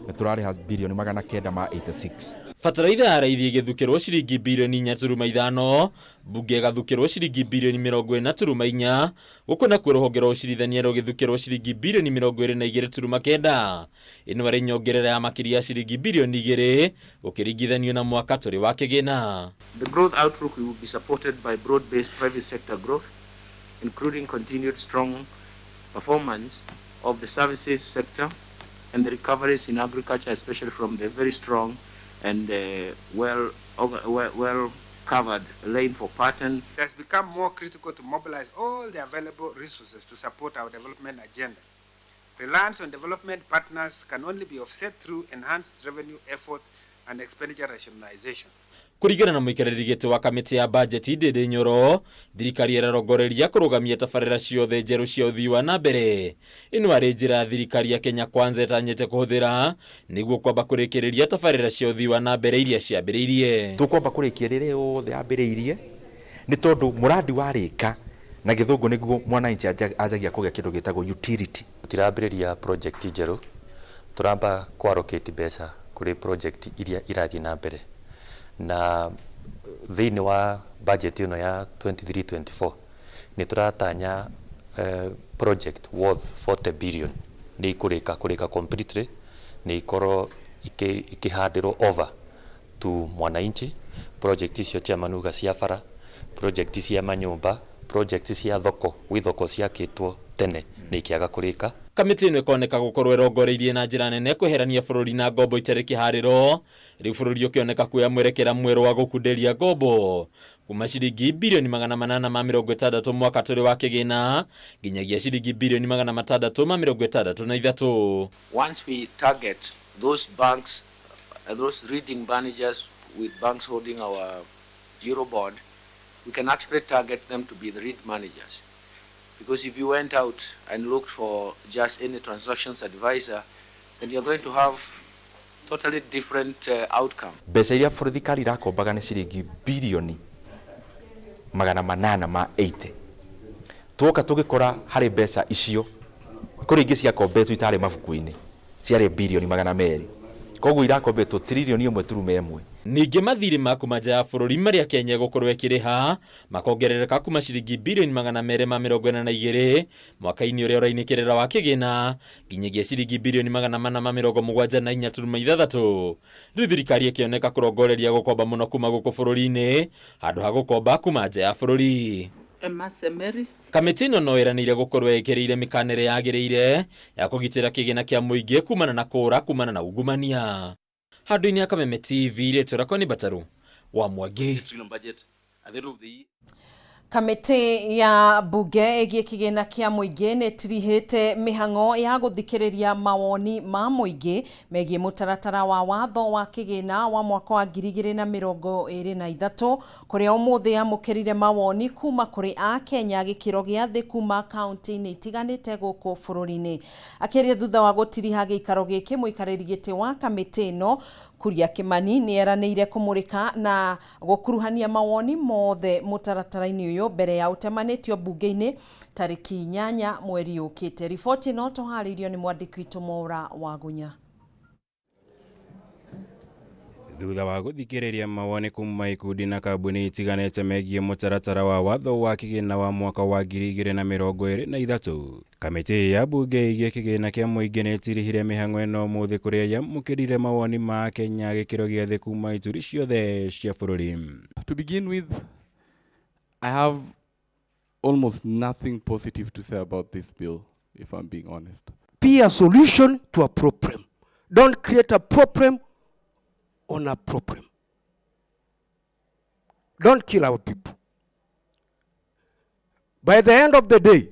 nĩ tũrarĩha birioni 986. Bataraitha ya raithi ĩgĩthukĩrwo ciringi birioni 4.5 mbunge ĩgathukĩrwo ciringi birioni 40.4 gũkũ nakuo rũhonge rwa ũcirithania rũgĩthukĩrwo ciringi birioni 22.9 ĩno arĩ nyongerera ya makĩria ya ciringi birioni 2 gũkĩringithanio na mwaka tũrĩ wa kĩgĩna. The growth outlook will be supported by broad-based private sector growth, including continued strong performance of the services sector and the recoveries in agriculture, especially from the very strong and well covered rainfall pattern. It has become more critical to mobilize all the available resources to support our development agenda. Reliance on development partners can only be offset through enhanced revenue effort and expenditure rationalization. Kũringana na mũikarĩri gĩtĩ wa kamĩtĩ ya bajeti Ndindi Nyoro, thirikari ĩrarongoreria kũrũgamia tabarĩra ciothe njerũ cia ũthii wa na mbere. Ĩno arĩ njĩra ya thirikari ya Kenya Kwanza ĩtanyĩte kũhũthĩra nĩguo kwamba kũrĩkĩrĩria tabarĩra cia ũthii wa na mbere iria ciambĩrĩirie. Tũkwamba kũrĩkia rĩrĩa yothe yambĩrĩirie nĩ tondũ mũrandi warĩka na gĩthũngũ nĩguo mwananchi anjagia kũgĩa kĩndũ gĩtagwo utility. Tũtirambĩrĩria project njerũ, tũramba kũ allocate mbeca kũrĩ project iria irathiĩ na mbere. Na thĩinĩ wa budget ĩno ya 23-24 nĩ tũratanya project worth 40 billion nĩ ikũrĩka kũrĩka completely, nĩ ikorwo ikĩhandĩrwo over to mwananchi. Project icio chairman uga cia bara, project cia manyũmba, project cia thoko, gwĩ thoko ciakĩtwo tene nĩ ikĩaga kũrĩka. Kamĩtĩ ĩno ĩkoneka gũkorwo ĩrongoreirie na njĩra nene kweherania bũrũri na ngombo itarĩ kĩharĩro rĩu bũrũri ũkĩoneka kuoya mwerekera mwerũ wa gũkunderia ngombo kuma ciringi birioni 860 mwaka tũrĩ wa kĩgĩna nginyagia ciringi birioni 663. Once we target those banks, those reading managers with banks holding our Eurobond, we can actually target them to be the lead managers. Because if you went out and looked for just any transactions advisor, then you're going to have totally different outcome. Mbeca iria thirikari irakombaga nĩ ciringi birioni 880. Tuoka tũgĩkora harĩ mbeca icio kũrĩ ingĩ ciakombetwo itarĩ mabuku-inĩ ciarĩ birioni 200. Koguo irakombetwo tiririoni 1.1. Ningĩ mathirĩ ma kuma nja ya bũrũri marĩa Kenya ĩgũkorwo ĩkĩrĩha makongerereka kuma ciringi birioni 242 mwaka-inĩ ũrĩa ũrainĩkĩrĩra wa kĩgĩna nginyagia ciringi birioni 474.6. Rĩu thirikari ĩkĩoneka kũrongoreria gũkomba mũno kuma gũkũ bũrũri-inĩ handũ ha gũkomba kuma nja ya bũrũri. Kamĩtĩ ĩno no ĩranĩire gũkorwo ĩkĩrĩire mĩkanĩre yagĩrĩire ya kũgitĩra kĩgĩna kĩa mũingĩ kumana na kũũra kumana na ungumania. Handũ-inĩ ya Kameme TV rĩtwa rĩakwa nĩ Bataru wa Mwangi. Kamĩtĩ ya mbunge ĩgiĩ kĩgĩna kĩa mũingĩ nĩ ĩtirihĩte mĩhang'o ya gũthikĩrĩria mawoni ma mũingĩ megiĩ mũtaratara wa watho wa kĩgĩna wa mwaka wa 2023 kũrĩa ũmũthĩ yamũkĩrire mawoni kuma kũrĩ Akenya gĩkĩro gĩa thĩ kuma kaunti-inĩ itiganĩte gũkũ bũrũri-inĩ. Akĩaria thutha wa gũtiriha gĩikaro gĩkĩ mũikarĩri gĩtĩ wa kamĩtĩ ĩno Kuria Kimani nĩ eranĩire kũmũrĩka na gũkuruhania mawoni mothe mũtaratara-inĩ ũyũ mbere ya ũtemanĩtio mbunge-inĩ tarĩki 8 mweri ũkĩte. Riboti ĩno tũharĩirio nĩ mwandĩki witũ Mwaura Wagunya. Thutha wa gũthikĩrĩria mawoni kuma ikundi na kambuni itiganĩte megiĩ mũtaratara wa watho wa kĩgĩna wa mwaka wa 2023, kamĩtĩ ya mbunge ĩgiĩ kĩgĩna kĩa mũingĩ nĩ ĩtirihire mĩhang'o ĩno ũmũthĩ kũrĩa yamũkĩrire mawoni ma Kenya gĩkĩro gĩa thĩ kuma ituri ciothe cia bũrũri. To begin with, I have almost nothing positive to say about this bill, if I'm being honest. Be a solution to a problem. Don't create a problem on a problem. Don't kill our people. By the end of the day,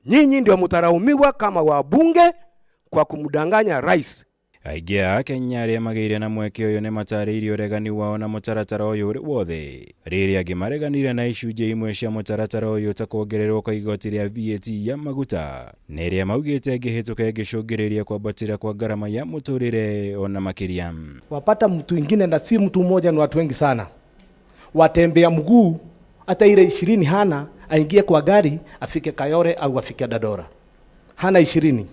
nyinyi ndio mtaraumiwa kama wabunge kwa kumdanganya rais. Aingĩ a Kenya arĩa magĩire na mweke ũyũ nĩ matarĩirie ũregani wao na mũtaratara ũyũ ũrĩ wothe, rĩrĩa angĩ mareganire na icunjĩ imwe cia mũtaratara ũyũ ta kuongererwo kwa igoti rĩa VAT ya maguta, na ĩrĩa maugĩte ĩngĩhĩtũka ĩngĩcũngĩrĩria kwambatĩra kwa ngarama ya mũtũrĩre ona makĩria. Wapata mtu ingine na si mtu mmoja, ni watu wengi sana, watembea mguu hata ile 20 hana, aingie kwa gari afike Kayore au afike Dadora, hana 20.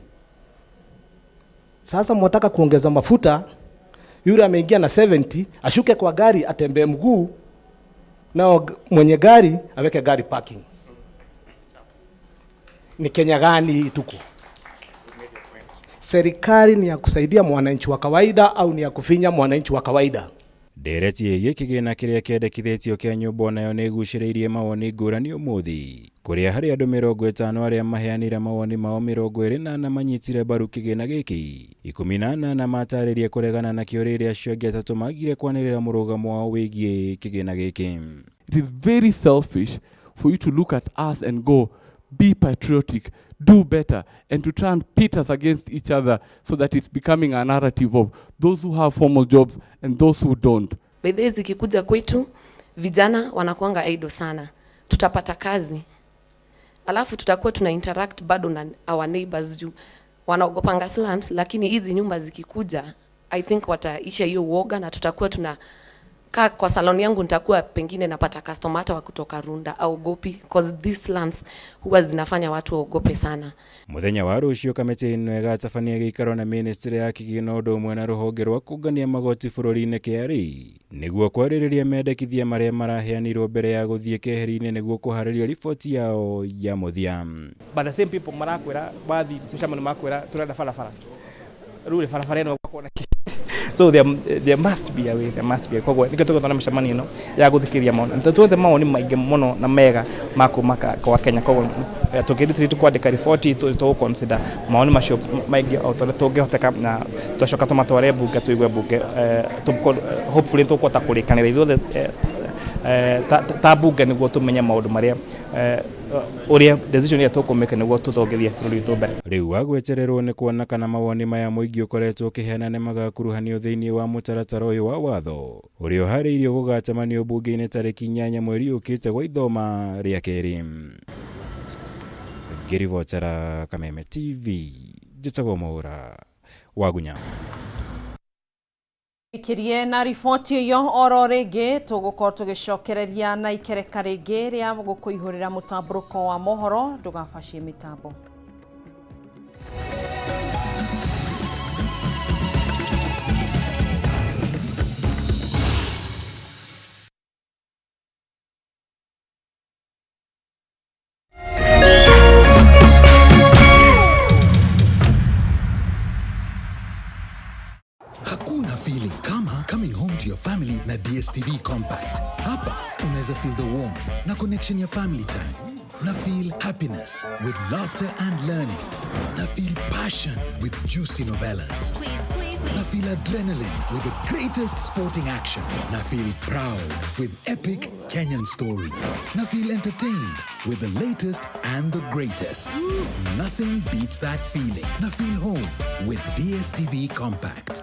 Sasa mwataka kuongeza mafuta, yule ameingia na 70 ashuke kwa gari atembee mguu, nao mwenye gari aweke gari parking. Ni Kenya gani hii tuko? Serikali ni ya kusaidia mwananchi wa kawaida au ni ya kufinya mwananchi wa kawaida? Ndereti ĩgiĩ kĩgĩna kĩrĩa kĩendekithĩtio kĩa nyũmba onayo nĩ ĩgucĩrĩirie mawoni ngũrani ũmũthĩ, kũrĩa harĩ andũ 50 arĩa maheanire mawoni mao 24 manyitire mbaru kĩgĩna gĩkĩ, 18 matarĩrie kũregana nakĩo rĩrĩa acio angĩ 3 magire kwanĩrĩra mũrũgamo wao wĩgiĩ kĩgĩna gĩkĩ. It is very selfish for you to look at us and go, be patriotic, do better, and to try and pit us against each other so that it's becoming a narrative of those who have formal jobs and those who don't. By zikikuja kwetu, vijana wanakuanga idle sana. Tutapata kazi. Alafu tutakuwa tuna interact bado na our neighbors juu wanaogopanga slums, lakini hizi nyumba zikikuja, I think wataisha hiyo uoga na tutakuwa tuna kaa kwa salon yangu nitakuwa pengine napata customer hata wa kutoka Runda au Gopi, cause these slums huwa zinafanya watu waogope sana. Muthenya wa rũciũ kamĩtĩ ĩno ĩgatabania gĩikaro na ministry ya kĩgĩna ũndũ ũmwe na rũhonge rwa kũngania magoti bũrũri-inĩ KRA nĩguo kwarĩrĩria mendekithia marĩa maraheanirwo mbere ya gũthiĩ keheri-inĩ nĩguo kũharĩria riboti yao ya mũthia. But the same people marakwĩra wathi mũcemanio makwĩra tũrenda barabara rĩu barabara ĩno gwakorwo na kĩ. So there must be a way, there must be a koguo nikio tũgũtwo na mĩcemanio ĩno ya gũthikĩrĩria maoni na tuothe mawoni maingĩ mũno na mega ma kuma kwa Kenya. Koguo tũkĩrutĩra tũkwandĩka riboti tũgũ consider mawoni macio maingĩ o ta ũrĩa tũngĩhoteka, na twacoka tũmatware mbunge tũigue mbunge, hopefully tũkũhota kũrĩkanĩra ithuothe ta mbunge nĩguo tũmenye maũndũ marĩa ũrĩa decision ĩrĩa tũkũmĩka nĩguo tũthongithie bũrũri witũ mbere. Rĩu wagwetererwo nĩ kuona kana mawoni maya mũingĩ ũkoretwo ũkĩheana nĩ magakuruhanio thĩinĩ wa mũtaratara ũyũ wa watho ũrĩa ũharĩirio gũgacemanio mbunge-inĩ tarĩki 8 mweri ũkĩte gwa ithoma rĩa kerĩ. Ngĩribotera Kameme TV, njĩtagwo Mwaura Wagunya. Ikirie na riboti ĩyo oro rĩngĩ tũgũkorwo tũgĩcokereria na ikereka rĩngĩ rĩa gũkũihũrĩra mũtambũrũko wa mohoro, ndũgabacie mĩtambo. Hakuna feeling kama coming home to your family na DStv Compact. Hapa unaweza feel the warmth na connection ya family time. Na feel happiness with laughter and learning. Na feel passion with juicy novellas. Please, please, please. Na feel adrenaline with the greatest sporting action. Na feel proud with epic Kenyan stories. Na feel entertained with the latest and the greatest. Nothing beats that feeling. Na feel home with DStv Compact.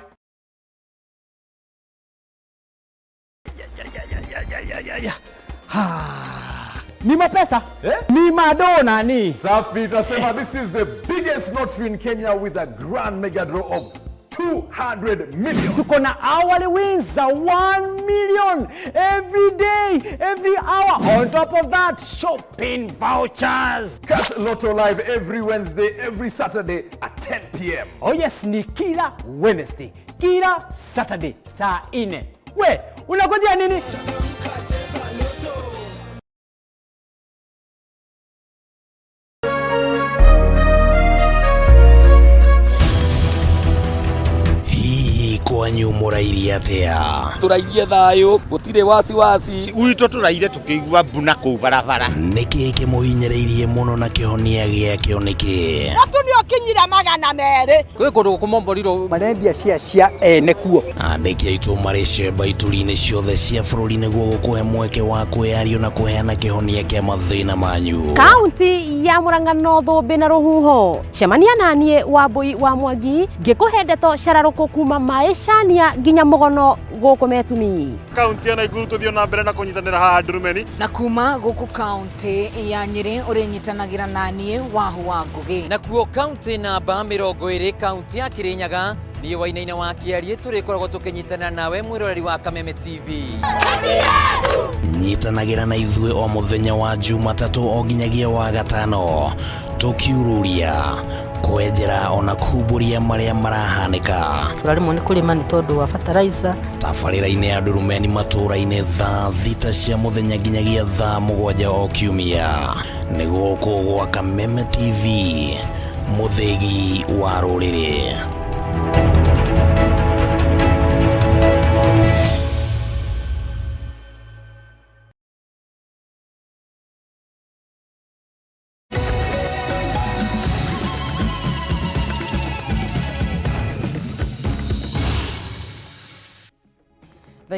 Ni mapesa eh? Ni madona ni safi. Tasema this is the biggest lottery in Kenya with a grand mega draw of 2 200 million. Tuko na hourly wins za 1 million every day, every hour. On top of that, shopping vouchers. Catch Lotto Live every Wednesday, every Saturday at 10 p.m. Oh yes, ni kila Wednesday, kila Saturday saa 4. We, unangojea nini? Hihi kwanyu mũrairie atĩa? Tũrairie thayũ, gũtirĩ wasiwasi. Gwitũ tũraire tũkĩigua mbu na kũu barabara. Nĩkĩ kĩmũhinyĩrĩirie mũno na kĩhonia gĩakĩo nĩkĩ? Mũtu nĩ ũkinyire 200. Kwĩ kũndũ kũmomborirwo marendia cia cia ene kuo. Andĩki aitũ marĩ cemba ituri-inĩ ciothe cia bũrũri nĩguo gũkũhe mweke wa kwĩyario na kũheana kĩhonia kĩa mathĩna manyu. Kaunti ya Murang'a no thũmbĩ na rũhuho. Cemania naniĩ Wambui wa Mwangi ngĩkũhe ndeto cararũkũ kuma maĩcania nginya mũgono gũkũ Metumi. Kaunti ya Nakuru tuthio na mbere na kunyitanira haha Ndurumeni. Na kuma guku kaunti ya Nyeri urinyitanagĩra naniĩ Wahu wa Ngugi. Nakuo kaunti namba 20 kaunti ya Kirinyaga niĩ Wainaina wa Kĩarie tũrĩkoragwo tũkĩnyitanĩra nawe mwĩroreri wa Kameme TV. Nyitanagĩra na ithuĩ o mũthenya wa Jumatatũ o nginyagia wa gatano tũkiururia kwenjera ona kumbũria marĩa marahanĩka. Tũraremwo nĩ kũrĩma nĩ tondũ wa fertilizer. Tabarĩra-inĩ ya Ndurumeni matũũra-inĩ thaa 6 cia mũthenya nginyagia thaa 7 o kiumia. Nĩ gũkũ gwa Kameme TV, mũthĩgi wa rũrĩrĩ.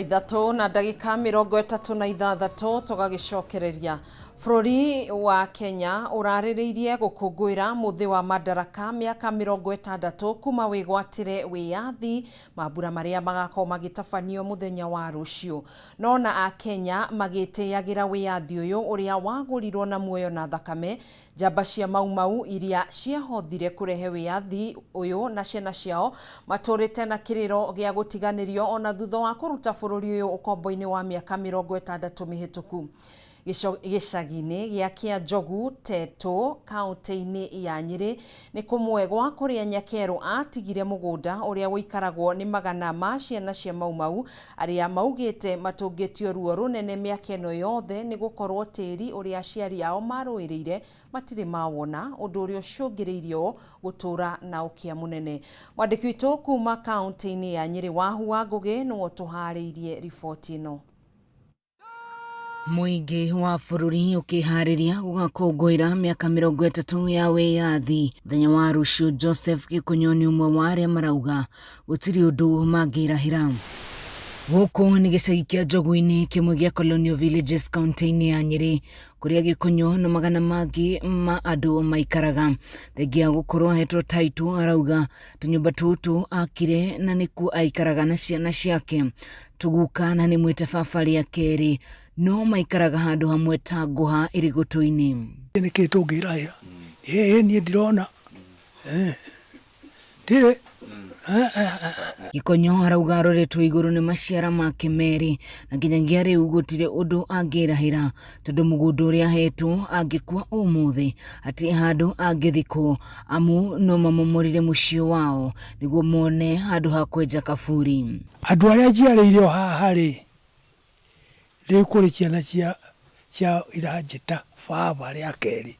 Thaa 3 na ndagĩka 36 tũgagĩcokereria. Bũrũri wa Kenya ũrarĩrĩirie gũkũngũĩra mũthĩ wa Madaraka mĩaka 60 kuma wĩgwatĩre wĩyathi, mambura marĩa magakorwo magĩtabanio mũthenya wa rũciũ. No na akenya magĩtĩyagĩra wĩyathi ũyũ ũrĩa wagũrirwo na muoyo na thakame, njamba cia Mau Mau iria ciahothire kũrehe wĩyathi ũyũ na ciana ciao matũrĩte na kĩrĩro gĩa gũtiganĩrio ona thutha wa kũruta bũrũri ũyũ ũkombo-inĩ wa mĩaka 60 mĩhĩtũku. Gĩcagi-inĩ gĩa Kĩanjogu Tetũ kaunti-inĩ ya Nyĩrĩ nĩ kũmwe gwa kũrĩa Nyakerũ atigire mũgũnda ũrĩa ũikaragwo nĩ magana ma ciana cia Mau Mau arĩa maugĩte matũngĩtio ruo rũnene mĩaka ĩno yothe nĩ gũkorwo tĩri ũrĩa aciari ao marũĩrĩire matirĩ mawona, ũndũ ũrĩa ũcũngĩrĩirie gũtũra na ũkĩa mũnene. Mwandĩki witũ kuma kaunti-inĩ ya Nyĩrĩ Wahu wa Ngũgĩ nĩwe ũtũharĩirie riboti ĩno. Mũingĩ wa bũrũri ũkĩharĩria gũgakũngũĩra mĩaka 30 ya wĩyathi. Mũthenya wa rũciũ Joseph Gĩkũnyũ nĩ ũmwe wa arĩa marauga gũtirĩ ũndũ mangĩrahĩra. Gũkũ nĩ gĩcagi kĩa Njogu-inĩ kĩmwe gĩa Colonial Villages kaunti-inĩ ya Nyĩrĩ kũrĩa Gĩkũnyũ na magana mangĩ ma andũ maikaraga. Thengia gũkorwo ahetwo title arauga tũnyũmba tũtũ akire na nĩkuo aikaraga na ciana ciake. Tũguka na nĩ mwĩte baba rĩa kerĩ no maikaraga handũ hamwe ta ngũha ĩrĩ gũtũ-inĩ. Nĩkĩ tũngĩrahĩra? Ĩĩ niĩ ndirona. Ndirĩ. Gĩkonyo arauga aroretwo igũrũ nĩ maciara make merĩ na nginyagia rĩu gũtirĩ ũndũ angĩrahĩra tondũ mũgũnda ũrĩa ahetwo angĩkua ũmũthĩ hatirĩ handũ angĩthikwo amu no mamomorire mũciĩ wao nĩguo mone handũ ha kwenja kaburi. Andũ arĩa njiarĩire o haha rĩ, rĩu kũrĩ ciana cia iranjĩta baba rĩa kerĩ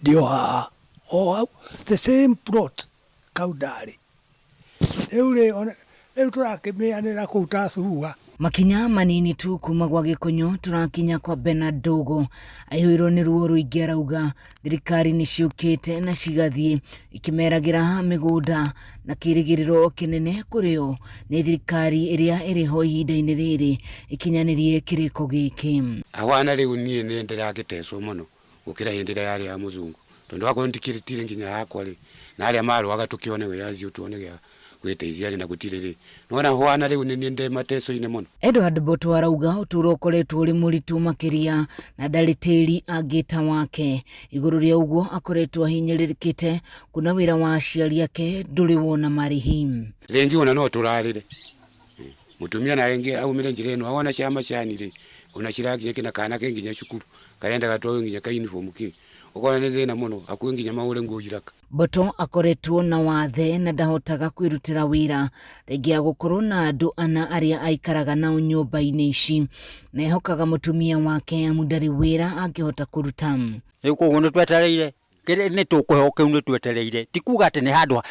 ndĩ o haha o hau the same plot kau ndarĩ. Rĩu rĩ, rĩu tũrakĩmĩanĩra kũu ta cua. Makinya manini tu kuma gwa Gĩkũnyũ tũrakinya kwa Bernard Ndogo aihũirwo nĩ ruo rũingĩ arauga thirikari nĩ ciũkĩte na cigathiĩ ikĩmeragĩra mĩgũnda na kĩrĩgĩrĩro kĩnene kũrĩ o nĩ thirikari ĩrĩa ĩrĩ ho ihinda-inĩ rĩrĩ ĩkinyanĩrie kĩrĩko gĩkĩ. Ahwana rĩu niĩ nĩ ndĩragĩtecwo mũno gũkĩra hĩndĩ ĩrĩa yarĩ ya mũzũngũ tondũ akorwo ndikĩrĩtire nginya yakwa rĩ, na arĩa marũaga tũkĩone wĩyathi ũyũ tuone gĩa Gwiteithia ri na gutire ri nona hwana riu ni nde mateso-ini muno. Edward Mboto arauga ũtũũro ũkoretwo ũrĩ mũritũ makĩria na ndarĩ tĩri angĩta wake. Igũrũ rĩa ũguo akoretwo ahinyĩrĩrĩkĩte kuona wĩra wa aciari ake ndũrĩ wona marĩhi. Ringi ona no turarire mutumia na ringi aumire njira ino awona cia macani ri ona cirakinya kina kana ke nginya cukuru karenda gatwawe nginya ka uniform ki ukona ni thina muno akuwe nginya maure nguo iraka. Mboto akoretwo na wathe na ndahotaga kwirutira wĩra thengia ya gũkorwo na andũ ana arĩa aikaraga nao nyũmba-inĩ ici, na ehokaga mũtumia wake amu ndarĩ wĩra angĩhota kũruta. Rĩu koguo nĩ twetereire nĩ tũkũheo kĩu nĩ twetereire, ti kuga atĩ nĩ handũ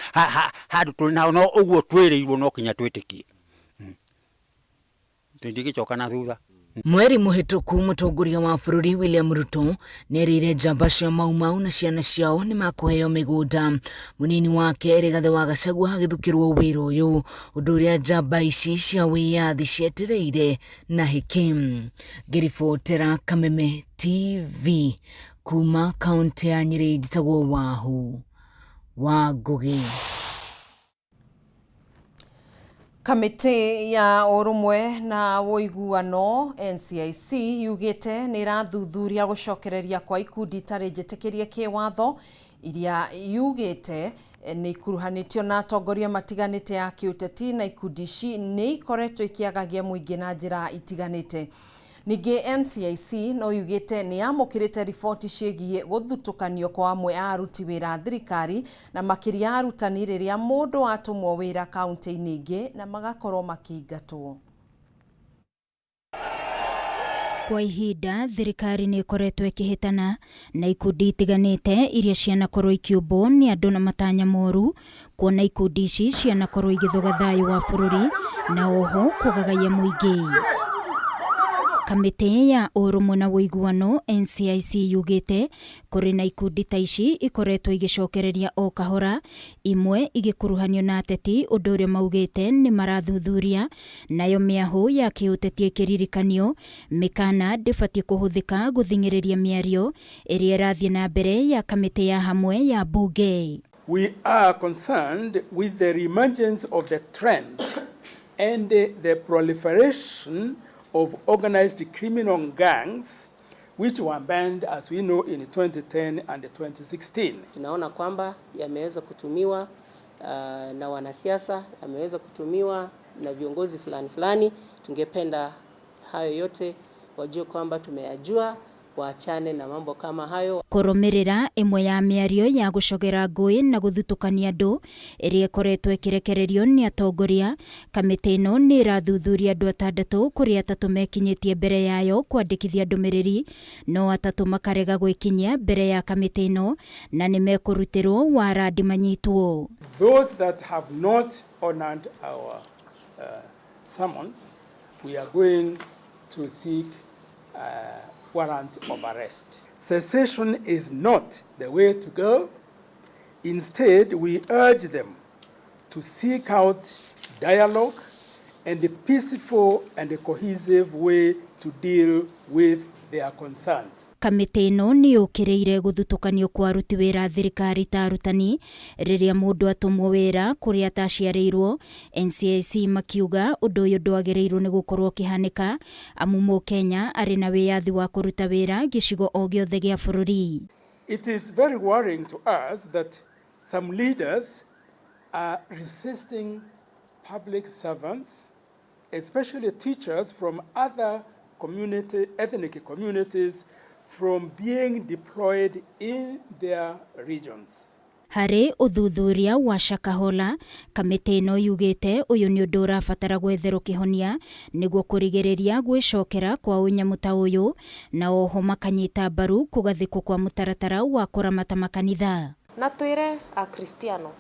handũ tũrĩ naho, no ũguo twĩrĩirwo no kinya twĩtĩkie, tũtingĩcoka na thutha. Mweri mũhĩtũku mũtongoria wa bũrũri William Ruto nĩerĩire njamba cia Mau Mau na ciana ciao nĩmakũheo mĩgũnda. Mũnini wake Rigathĩ wa Gachagua agĩthukĩrwo wĩra ũyũ, ũndũ ũrĩa njamba ici cia wĩyathi cietereire na hĩkĩ. Ngĩribotera Kameme TV kuma kaunti ya Nyĩrĩ, njĩtagwo Wahu wa Ngũgĩ. Kamĩtĩ ya ũrũmwe na ũiguano NCIC yugĩte nĩ ĩrathuthuria gũcokereria kwa ikundi itarĩ njĩtĩkĩrie kĩwatho iria yugĩte nĩ ikuruhanĩtio na atongoria matiganĩte ya kĩũteti, na ikundi ici nĩ ikoretwo ikĩagagia mũingĩ na njĩra itiganĩte. Ningĩ NCIC no yugĩte nĩ yamũkĩrĩte riboti ciĩgiĩ gũthutũkanio kwa amwe a aruti wĩra a thirikari na makĩria arutani rĩrĩa mũndũ atũmwo wĩra kaunti-inĩ ingĩ na magakorwo makĩingatwo. Kwa ihinda thirikari nĩ ĩkoretwo ĩkĩhĩtana na ikundi itiganĩte iria cianakorwo ikĩũmbwo nĩ andũ na matanya moru, kuona ikundi ici cianakorwo igĩthoga thayũ wa bũrũri na oho kũgagaia mũingĩ. Kamĩtĩ ya ũrũmwe na ũiguano NCIC yugĩte kũrĩ na ikundi ta ici ikoretwo igĩcokereria o kahora, imwe igĩkuruhanio na ateti, ũndũ ũrĩa maugĩte nĩ marathuthuria, nayo mĩahũ ya kĩũteti ĩkĩririkanio mĩkana ndĩbatiĩ kũhũthĩka gũthing'ĩrĩria mĩario ĩrĩa ĩrathiĩ na mbere ya kamĩtĩ ya hamwe ya mbunge. We are concerned with the reemergence of the trend and the proliferation of organized criminal gangs which were banned, as we know, in 2010 and 2016. Tunaona kwamba yameweza kutumiwa na wanasiasa, yameweza kutumiwa na viongozi fulani fulani. Tungependa hayo yote wajue kwamba tumeyajua, waachane na mambo kama hayo. Kũrũmĩrĩra ĩmwe ya mĩario ya gũcogera ngũĩ na gũthutũkania andũ ĩrĩa ĩkoretwo ĩkĩrekererio nĩ atongoria, kamĩtĩ ĩno nĩ ĩrathuthuria andũ atandatũ kũrĩa atatũ mekinyĩtie mbere yayo kwandĩkithia ndũmĩrĩri, no atatũ makarega gwĩkinyia mbere ya kamĩtĩ ĩno na nĩ mekũrutĩrwo warandi manyitwo. Those that have not honored our summons, we are going to seek warrant of arrest. Secession is not the way to go. Instead, we urge them to seek out dialogue and a peaceful and a cohesive way to deal with their concerns. Kamĩtĩ ĩno nĩ yũkĩrĩire gũthutũkanio kwa aruti wĩra a thirikari ta arutani rĩrĩa mũndũ atũmwo wĩra kũrĩa ataciarĩirwo. NCIC makiuga ũndũ ũyũ ndwagĩrĩirwo nĩ gũkorwo ũkĩhanĩka amu mũkenya arĩ na wĩyathi wa kũruta wĩra gĩcigo o gĩothe gĩa bũrũri. It is very worrying to us that some leaders are resisting public servants, especially teachers from other ethnic communities, from being deployed in their regions. Harĩ ũthuthuria wa Shakahola, kamĩtĩ ĩno yugĩte ũyũ nĩ ũndũ ũrabatara gwetherwo kĩhonia nĩguo kũrigĩrĩria gwĩcokera kwa ũnyamũ ta ũyũ, na oho makanyita mbaru kũgathĩkwo kwa mũtaratara wa kũramata makanitha. Na twĩre Akristiano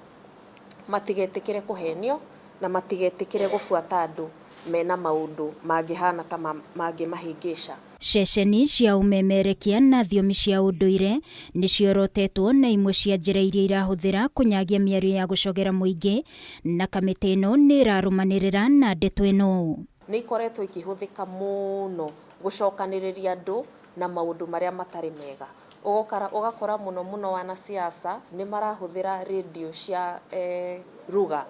matigetĩkĩre kũhenio na matigetĩkĩre gũbuata andũ mena maũndũ mangĩhana ta mangĩmahĩngĩca. Ceceni cia ũmemerekia na thiomi cia ũndũire nĩ ciorotetwo na imwe cia njĩra iria irahũthĩra kũnyagia mĩario ya gũcogera mũingĩ, na kamĩtĩ ĩno nĩ ĩrarũmanĩrĩra na ndeto ĩno. Nĩ ikoretwo ikĩhũthĩka mũno gũcokanĩrĩria andũ na maũndũ marĩa matarĩ mega. Ũgakora mũno mũno wanasiasa nĩ marahũthĩra radio cia ruga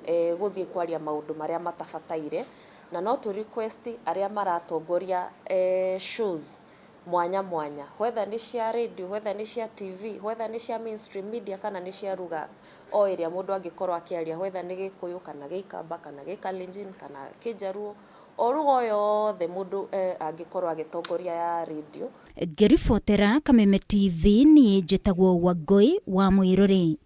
eh, gũthiĩ kwaria maũndũ marĩa matabataire na no tũ request arĩa maratongoria eh, shows mwanya mwanya whether nĩ cia radio, whether nĩ cia TV, whether nĩ cia mainstream media kana nĩ cia ruga o ĩrĩa mũndũ angĩkorwo akĩaria, whether nĩ Gĩkũyũ kana Gĩikamba kana Gĩkalenjin kana Kĩnjaruo, o ruga o yothe mũndũ eh, angĩkorwo agĩtongoria ya radio. Ngĩribotera Kameme TV niĩ njĩtagwo Wangũi wa Mwĩrũrĩ.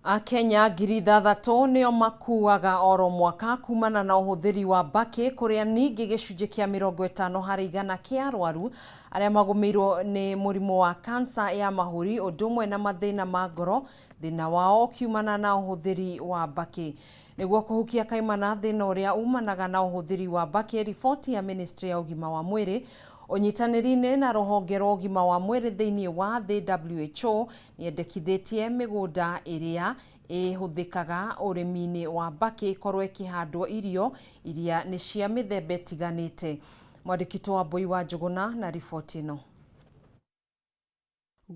Akenya 6,000 nĩo makuaga oro mwaka kumana na ũhũthĩri wa mbakĩ, kũrĩa ningĩ gĩcunjĩ kĩa 50% kĩa arwaru arĩa magũmĩirwo nĩ mũrimũ wa kansa ya mahũri ũndũ ũmwe na mathĩna ma ngoro, thĩna wao ũkiumana na ũhũthĩri wa mbakĩ. Nĩguo kũhukia kaimana thĩna ũrĩa umanaga na ũhũthĩri wa mbakĩ, riboti ya Ministry ya ũgima wa mwĩrĩ ũnyitanĩri-inĩ na rũhonge rwa ũgima wa mwĩrĩ thĩinĩ wa thĩ WHO nĩyendekithĩtie mĩgũnda ĩrĩa ĩhũthĩkaga ũrĩmi-inĩ wa mbakĩ ĩkorwo ĩkĩhandwo irio iria nĩ cia mĩthemba ĩtiganĩte. Mwandĩki Wambui wa Njũgũna na riboti ĩno.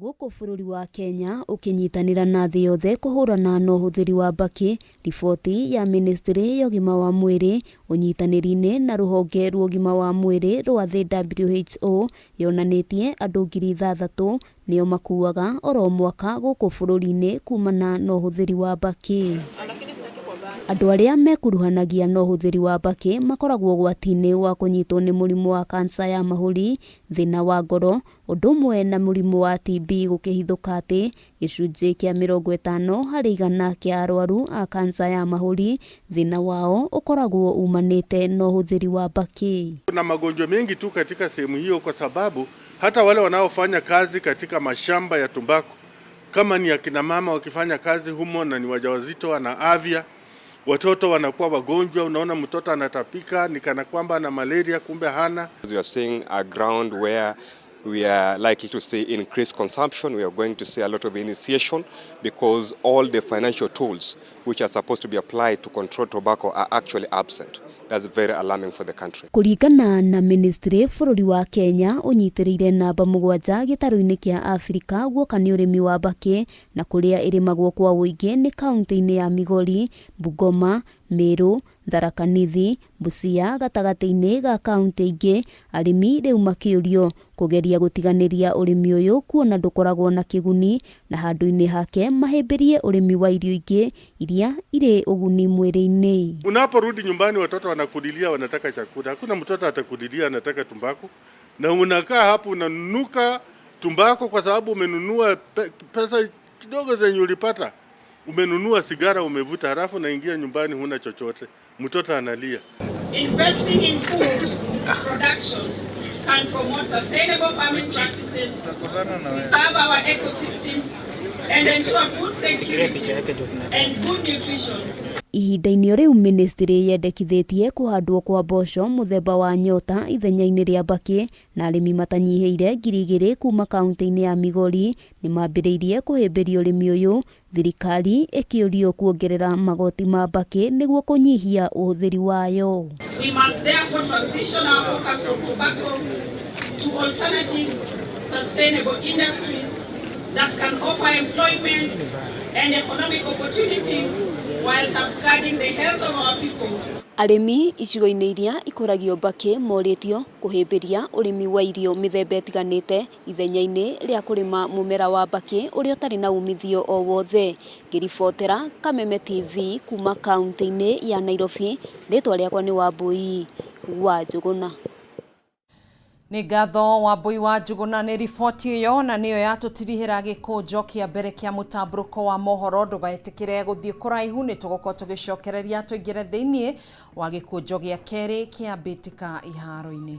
Gũkũ bũrũri wa Kenya ũkĩnyitanĩra na thĩ yothe kũhũrana na ũhũthĩri wa mbakĩ, riboti ya ministry ya ũgima wa mwĩrĩ ũnyitanĩri-inĩ na rũhonge rwa ũgima wa mwĩrĩ rwa thĩ WHO yonanĩtie andũ 6,000 nĩo makuaga oro mwaka gũkũ bũrũri-inĩ kumana na ũhũthĩri wa mbakĩ. Andũ arĩa mekuruhanagia na ũhũthĩri wa mbakĩ makoragwo ũgwati-inĩ wa kũnyitwo nĩ mũrimũ wa kansa ya mahũri, thĩna wa ngoro, ũndũ ũmwe na mũrimũ wa TB, gũkĩhithũka atĩ gĩcunjĩ kĩa 50% kĩa arwaru a kansa ya mahũri thĩna wao ũkoragwo umanĩte na ũhũthĩri wa mbakĩ. Kuna magonjwa mengi tu katika sehemu hiyo, kwa sababu hata wale wanaofanya kazi katika mashamba ya tumbaku, kama ni akina mama wakifanya kazi humo na ni wajawazito, wana afya, watoto wanakuwa wagonjwa. Unaona mtoto anatapika ni kana kwamba ana malaria, kumbe hana. We are seeing a ground where we are likely to see increased consumption. We are going to see a lot of initiation because all the financial tools which are supposed to be applied to control tobacco are actually absent. That's very alarming for the country. Kũringana na ministry, bũrũri wa Kenya ũnyitĩrĩire namba 7 gĩtarũ-inĩ kĩa Afrika guoka nĩ ũrĩmi wa mbakĩ, na kũrĩa ĩrĩmagwo kwa ũingĩ nĩ kaunti-inĩ ya Migori, Bungoma, Meru, Tharaka Nithi, Busia gatagatĩ-inĩ ga kaunti ingĩ. Arĩmi rĩu makĩũrio kũgeria gũtiganĩria ũrĩmi ũyũ kuona ndũkoragwo na kĩguni, na handũ-inĩ hake mahĩmbĩrie ũrĩmi wa irio ingĩ iria irĩ ũguni mwĩrĩ-inĩ. Unaporudi nyumbani, watoto wanakulilia, wanataka chakula. Hakuna mtoto atakulilia anataka tumbaku, na unakaa hapo unanuka tumbako kwa sababu umenunua pesa kidogo zenye ulipata, umenunua sigara umevuta, halafu unaingia nyumbani huna chochote, mtoto analia. Investing in food production can promote sustainable farming practices, preserve our ecosystem, and ensure food security and good nutrition. Ihinda-inĩ o rĩu, ministry yendekithĩtie kũhandwo kwa mboco mũthemba wa nyota ithenya-inĩ rĩa mbakĩ, na arĩmi matanyihĩire 2,000 kuma kaunti-inĩ ya Migori nĩ mambĩrĩirie kũhĩmbĩria ũrĩmi ũyũ, thirikari ĩkĩũrio kuongerera magoti ma mbakĩ nĩguo kũnyihia ũhũthĩri wayo. We must therefore transition our focus from tobacco to alternative sustainable industries that can offer employment and economic opportunities while safeguarding the health of our people. Arĩmi icigo-inĩ iria ikũragio mbakĩ morĩtio kũhĩmbĩria ũrĩmi wa irio mĩthemba ĩtiganĩte ithenya-inĩ rĩa kũrĩma mũmera wa mbakĩ ũrĩa ũtarĩ na umithio o wothe. Ngĩribotera Kameme TV kuma kaunti-inĩ ya Nairobi, rĩtwa rĩakwa nĩ Wambui wa Njũgũna. Nĩ ngatho Wambui wa Njũgũna nĩ riboti ĩyo, na nĩyo yatũtirihĩra gĩkũnjo kĩa mbere kĩa mũtambũrũko wa mohoro. Ndũgetĩkĩre gũthiĩ kũraihu, nĩ tũgũkorwo tũgĩcokereria tũingĩre thĩinĩ wa gĩkũnjo gĩa kerĩ kĩa mbĩtĩka iharo-inĩ.